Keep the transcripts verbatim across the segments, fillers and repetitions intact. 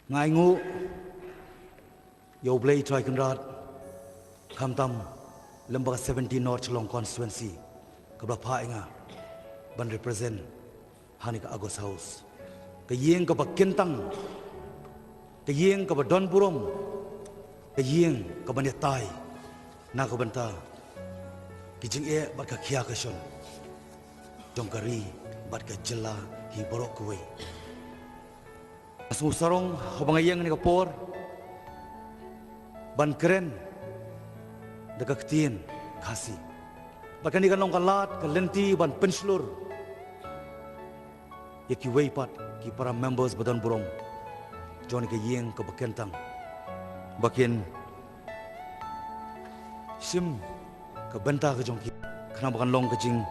Nga ainguh ïa U Blei Trai Kynrad, khamtam lem bad ka seventeen North Shillong constituency kaba la phah ïa nga ban represent ha kane ka August House, ka ïing kaba kyntang, ka ïing kaba don burom, ka ïing kaba ïatai na ka bynta ki jingeh bad ka khia ka shon jong ka ri bad ka jylla hi baroh kawei. Nga sngewsarong haba nga ïeng ha kane ka por ban kren da ka ktien Khasi. Bad kane kan long ka lad ka lynti ban pynshlur ïa kiwei pat ki para members ba don burom jong kane ka ïing kaba kyntang, ba kin shim ka bynta ka jong ki, khnang ba kan long ka jingmyntoi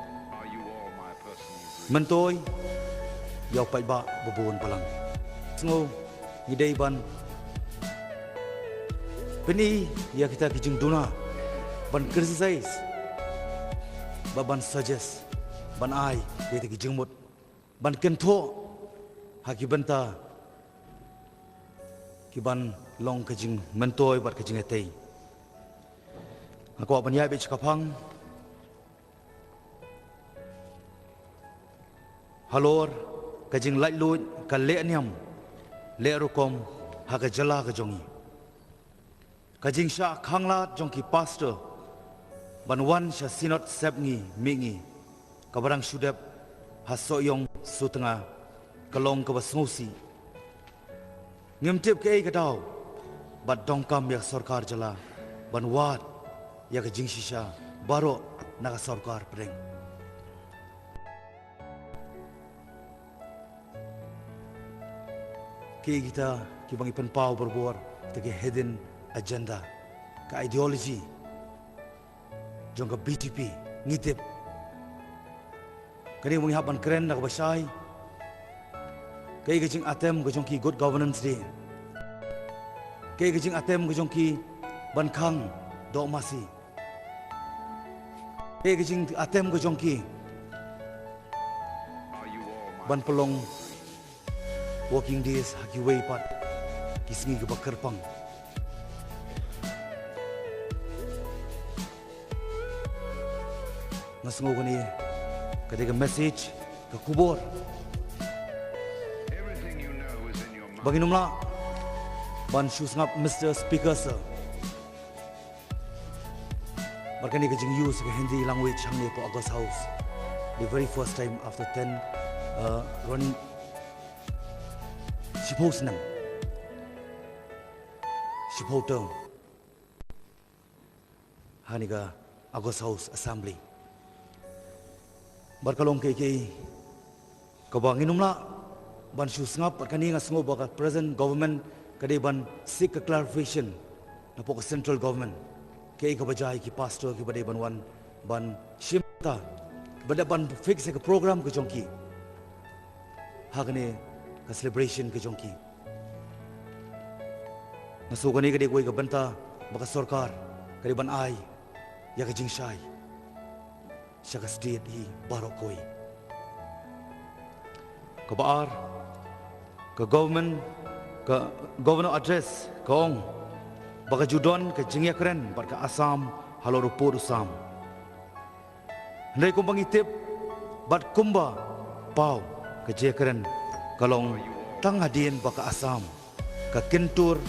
ïa u paidbah ba bun balang. Sngew ngi dei ban pyni ïa kita ki jingduna, ban criticize bad ban suggest, ban ai ïa kita ki jingmut ban kynthoh ha ki bynta ki ban long ka jingmyntoi bad ka jingïatai. Nga kwah ban ïaid beit sha ka phang halor ka jinglaitluid, ka leh niam leh rukom ha ka jylla ka jong ngi. Ka jingshah khanglad jong ki pastor ban wan sha Synod Sepngi Mihngi kaba dang shu dep ha Sohiong Sutnga ka long kaba sngewsih. Ngim tip kaei ka daw bad donkam ïa ka sorkar jylla ban wad ïa ka jingshisha baroh na ka sorkar pdeng. Ki kita kiba ngi pynpaw barabor, kita ki hidden agenda, ka ideology jong ka B J P, ngi tip. Kane ba ngi hap ban kren da kaba shai. Kaei ka jingatem ka jong ki good governance de? Kaei ka jingatem ka jong ki ban khang doh masi? Kaei ka jingatem ka jong ki ban pynlong working days ha kiwei pat ki sngi kiba kyrpang? Nga sngew kane ka dei ka message, ka khubor ba ngin ym lah ban shu sngap, Mister Speaker Sir. Bad kane ka jing-use ka Hindi language hangne hapoh August House, the very first time after ten, uh, running, shiphew snem, shiphew term, ha kane ka August House Assembly. Bad ka long kaei kaei kaba ngin ym lah ban shu sngap. Bad kane nga sngew ba ka present government ka dei ban seek ka clarification napoh ka central government, kaei kaba jia ïa ki pastor kiba dei ban wan ban shim ta, ba dei ban fix ïa ka program ka jong ki ha kane ka celebration ka jong ki. Nga sngew kane ka dei kawei ka bynta ba ka sorkar ka dei ban ai ïa ka jingshai sha ka state hi baroh kawei. Kaba ar, ka government, ka governor address ka ong ba ka ju don ka jingïakren bad ka Assam halor u pud u sam. Hynrei kumba ngi tip bad kumba paw, ka jingïakren ka long tang hadien ba ka Assam ka kyntur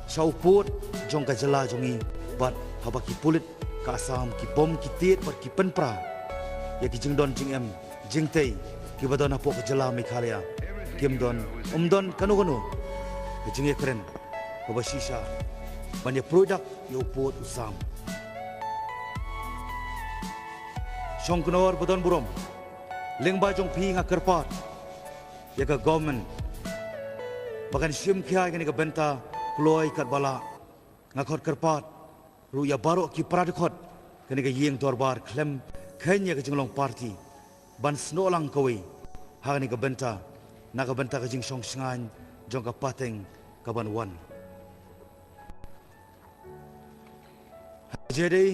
sha u pud jong ka jylla jong ngi, bad haba ki pulit ka Assam ki bom ki tied bad ki pynpra ïa ki jingdon jingem jingtei kiba don hapoh ka jylla Meghalaya, kim don, ym don kano kano ka jingïakren kaba shisha ban ïapruid dak ïa u pud u sam. Shongknor ba don burom, lyngba jong phi nga kyrpad ïa ka government ba kan shim khia ïa kane ka bynta kloi katba lah. Nga khot kyrpad ruh ïa baroh ki para dkhot kane ka ïing dorbar khlem kheiñ ïa ka jinglong party ban snoh lang kawei ha kane ka bynta, na ka bynta ka jingshong shngaiñ jong ka pateng kaban wan. Ha ka jingïadei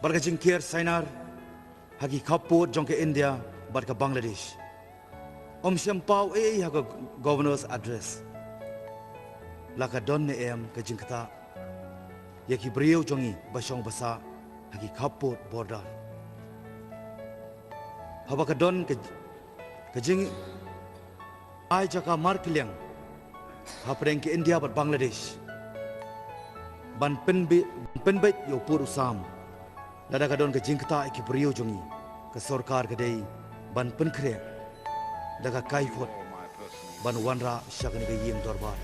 bad ka jingker sainar ha ki khappud jong ka India bad ka Bangladesh, Ym shym paw ei ei ha ka Governor's Address. La ka don ne em ka jingktah ïa ki briew jong ngi ba shong ba sah ha ki khappud border. Haba ka don ka, ka jing ai jaka markylliang hapdeng ka India bad Bangladesh ban pynbeit, ban pynbeit ïa u pud u sam. Lada ka don ka jingktah ïa ki briew jong ngi, ka sorkar ka dei ban pynkhreh da ka kaiphod ban wanrah sha kane ka ïing dorbar.